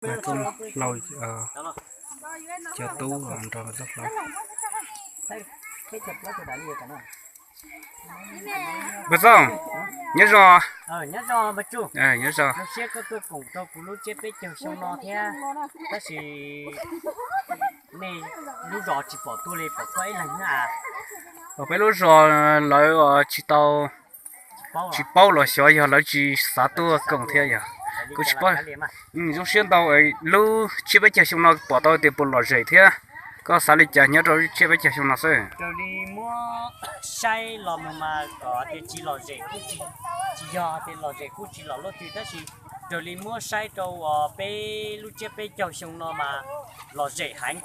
Txooj hlau, cov tub nrog txooj hlau. Pag Txooj, nyob zoo. Nyob zoo. Siab koj tuaj koom rau kuv lub tsiab peb caug xyoo no thiab, tab sis nej lub zos tsis pom tuaj li, pom koj ib leeg na. Peb lub zos lawv tsis tau, tsis paub los xyov yog lawv tsis xav tuaj koom thiab yog. Kuv tsis paub. Zoo siab ntau, lub tsiab peb caug xyoo no pom tau tias puas lom zem thiab, koj xav li cas nyob rau lub tsiab peb caug xyoo no xwb? Raws li muab saib los mus mas kom tias tsis lom zem, tsis yog tias lom zem kuj tsis lom luaj twg, tab sis raws li muab saib rau uas peb lub tsiab peb caug xyoo no mas lom zem heev.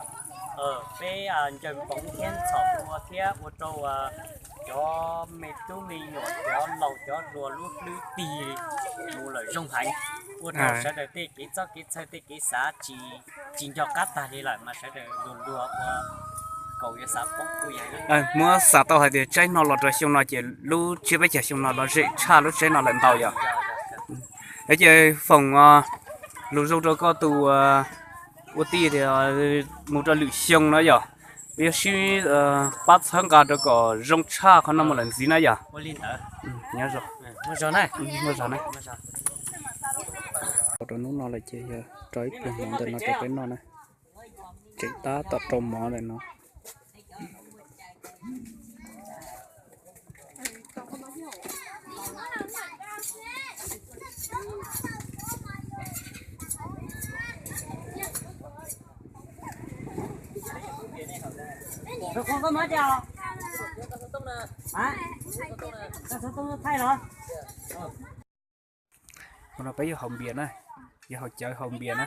Peb ncaws npoov thiab ntxhov ua thiab ua rau cov me tub me nyuam, cov laus cov hluas lub hlwb tig mus lawm zoo heev, ua rau sawv daws tej kev txoj kev txhawj tej kev xav tsis nco qab tag li lawm mas sawv daws luag luag ua kaum yuav xav poob kuj yog. Muab xav tau hais tias tsaib no los rau xyoo no ces lub tsiab peb caug xyoo no lom zem tshaj lub tsaib no lawm ntau yog. Es ces foom lus zoo rau koj tus ua tij tias mus rau lwm xyoo na yog, yog sib pab txhawb nqa rau kom zoo tshaj qhov no mus lawm ntxiv na yog. Nyob zoo. Rau hnub no lawm ces yog rau ib pluag mov ntawm no rau peb noj na. Tseem tab tom rau mov ntawm no. Ua no peb yog haus npias na, yog haus cawv haus npias na.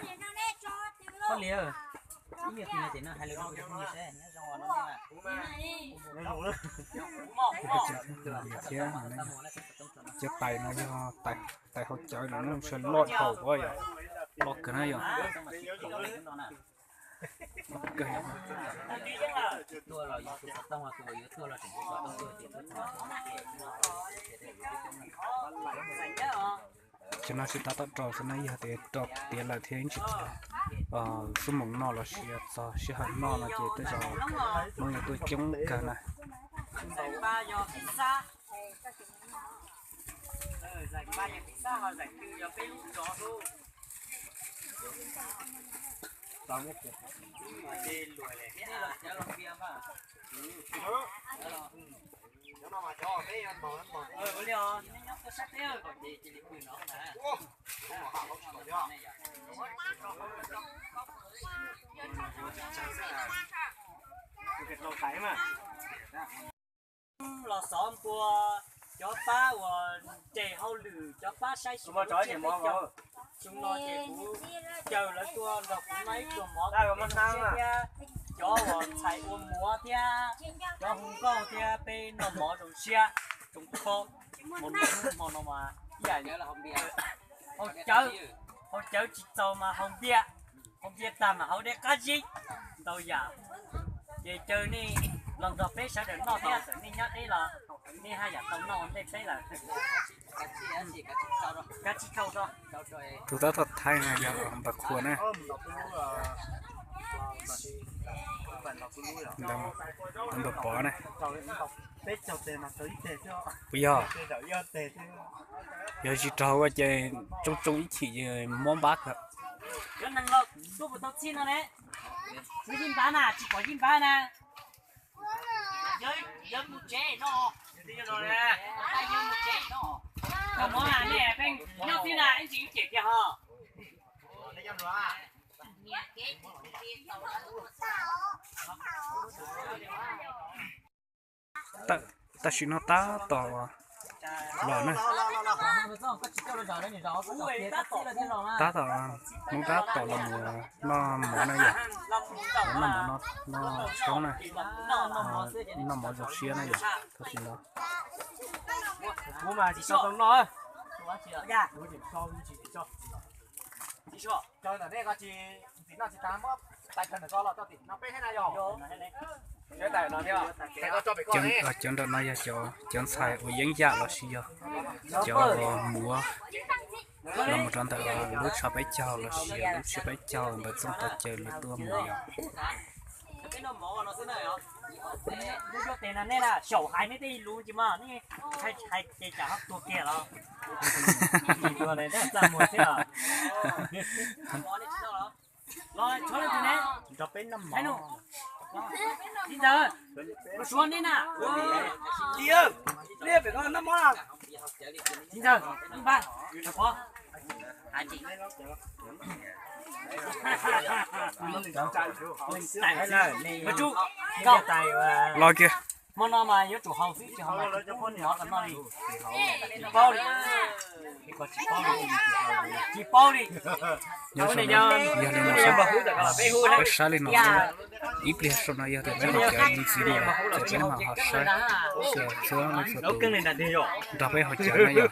Thiab cov tais no yog tais haus cawv no, sawv loj dhau yog, loj kawg na yog. Tam no tsis tab tom rau xwb na, yog tias rau tiav lawm thiab tsis tau xub moos noj los sis txog sij hawm noj no ces tej zaum Hmoob yuav tuaj coob kawg na. Los xov npua cov pab uas nres hauj lwm, cov pab saib xyuas, xyoo no ces kuv caw lawv tuaj nrog kuv noj ib pluag mov thiab, cov uas ntxhais ua muav thiab cov hu nkauj thiab peb noj mov zoo siab, tsoom kho hmo no mas ib yam haus cawv, haus cawv tsis txaus mas haus npias, haus npias tag mas haus dej qab zib, ntau yam. Ces caw nej los nrog peb sawv daws noj thiab, txawm nej nyob deb los nej haj yam tau noj ua ntej peb lawm. Kav tsij thau tso. Tus tab tom thaij no yog Npawg Qhua na. Npawg Pov na. Puas yog? Yog tsis raug ces tsoo tsoo ib chim muab npab kawg. Cov neeg los tuaj puas tau txhij no ne? Kuv yeej npab na, tsis pom yeej npab na. Yog mus tsev no, yog mus tsev no, koj mov na, nej pheej nyob xwb na, ib ntsis wb cem kiag ho. Tam sim no tab tom los na. Tab tom, Hmoob tab tom los mus noj mov na yom. Noj mov, noj tshoob na. Noj mov zoo siab na yom, tam sim no. Cov nram no yog cov ntxhais uas yeeb yam los sis yog cov muav. Los mus rau ntawm lub tsho peb caug los sis lub tsho peb caug ntawd txooj tau caw lawv tuaj mus yom. Lub tes no nej xyaum hais nej tej lus tsis mas nej hais ces tsam ho tuag kiag los. Los txog leej twg ne? Txiv ntxawm, los suav nej na. Txiv ntxawm, npaj, los kiag. Hmo no mas yuav tsum haus xwb tsis haus mas tsis paub li. Tsis paub li. Tsis paub li. Nyob zoo, yog li no xwb, peb saib li no xwb. Ib pliag saum no yog tias peb ho cov ntxiv no ces peb mam ho saib, txhua leej txhua tus nrog peb ho cov na yom.